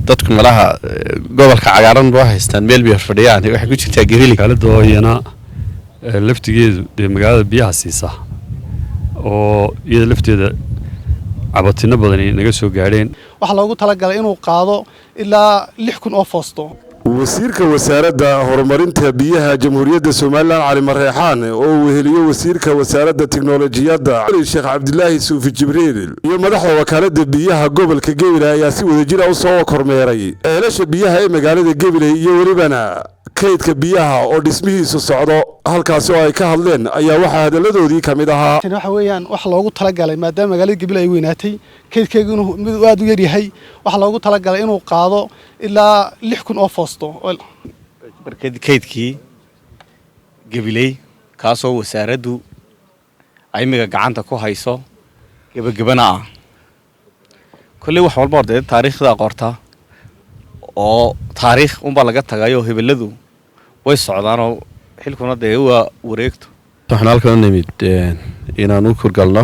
Dadku malaha gobolka cagaaran ba haystaan, meel bay fadhiyaan, waxay ku jirtaa Gebili. Wakaaladda oo iyana laftigeedu dee magaalada biyaha siisa oo iyada lafteeda cabatino badani naga soo gaadheen. Waxaa loogu talagalay inuu qaado ilaa 6000 oo foosto. Wasiirka Wasaaradda Horumarinta Biyaha Jamhuuriyadda Somaliland, Cali Mareexaan, oo uu weheliyo wasiirka Wasaaradda Tiknolojiyadda, Sheekh Cabdilaahi Suufi Jibriil, iyo madaxda Wakaaladda Biyaha gobolka Gabiley ayaa si wadajira u soo kormeeray ceelasha biyaha ee magaalada Gabiley iyo welibana kaydka biyaha oo dhismihiisu socdo. Halkaasi oo ay ka hadleen ayaa waxaa hadalladoodii ka mid ahaa: Tani waxa weeyaan waxa loogu talagalay, maadaama magaalada Gabiley ay weynaatay, kaydkeegu inuu mid aad u yar yahay, waxaa loogu talagalay inuu qaado ilaa 6000 oo foosto. Marka kaydkii Gabiley, kaasoo wasaaraddu ay imiga gacanta ku hayso, gebagabana ah. Kolley wax walba horta taariikhda qorta oo taariikh unbaa laga tagayoo hebeladu way socdaanoo xilkuna dee waa wareegto. Waxaan halkan u nimid inaan u kurgalno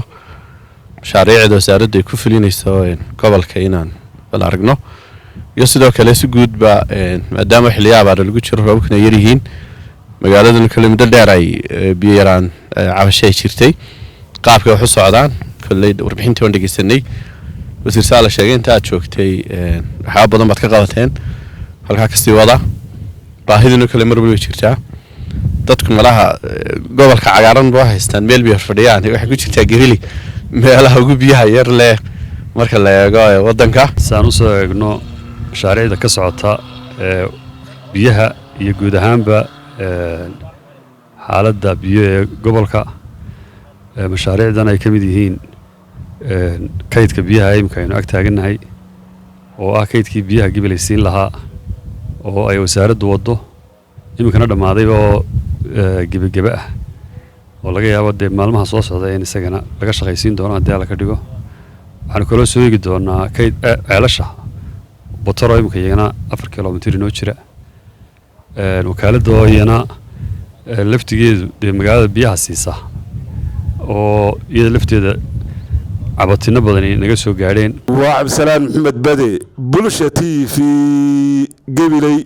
mashaariicda wasaaraddu ay ku fulinayso gobolka, inaan bal aragno, iyo sidoo kale si guudba, maadaama xilliya abaara lagu jiro, roobabkuna yaryihiin, magaaladuna kale muddo dheer ay biyo yaraan cabasho ay jirtay, qaabkay wax u socdaan. Kolley warbixintii waan dhegeysanay. Wasiir, saa la sheegay, inta aad joogtay waxyaaba badan baad ka qabateen, halkaa kasii wada. Baahiduna kale mar wali way jirtaa. Dadku malaha gobolka cagaaran ba haystaan, meel bay fadhiyaan, waxay ku jirtaa Gebili meelaha ugu biyaha yar leh marka la eego waddanka. Si aan usoo eegno mashaariicda ka socota ee biyaha iyo guud ahaanba xaaladda biyo ee gobolka, mashaariicdan ay ka mid yihiin kaydka biyaha imika aynu ag taagannahay, oo ah kaydkii biyaha Gibiley siin lahaa, oo ay wasaaraddu waddo, iminkana dhammaadayba oo gebagebe ah, oo laga yaabo dee maalmaha soo socda in isagana laga shaqaysiin doono haddii Alla ka dhigo. Waxaanu kaloo soo eegi doonaa kayd ceelasha Botoro, iminka iyagana 4 kilomitir inoo jira. Wakaaladda oo iyana laftigeedu dee magaalada biyaha siisa oo iyada lafteeda cabatino badani naga soo gaadheen. Waa Cabdisalaan Maxamed Bade, Bulsha TV, Gabiley.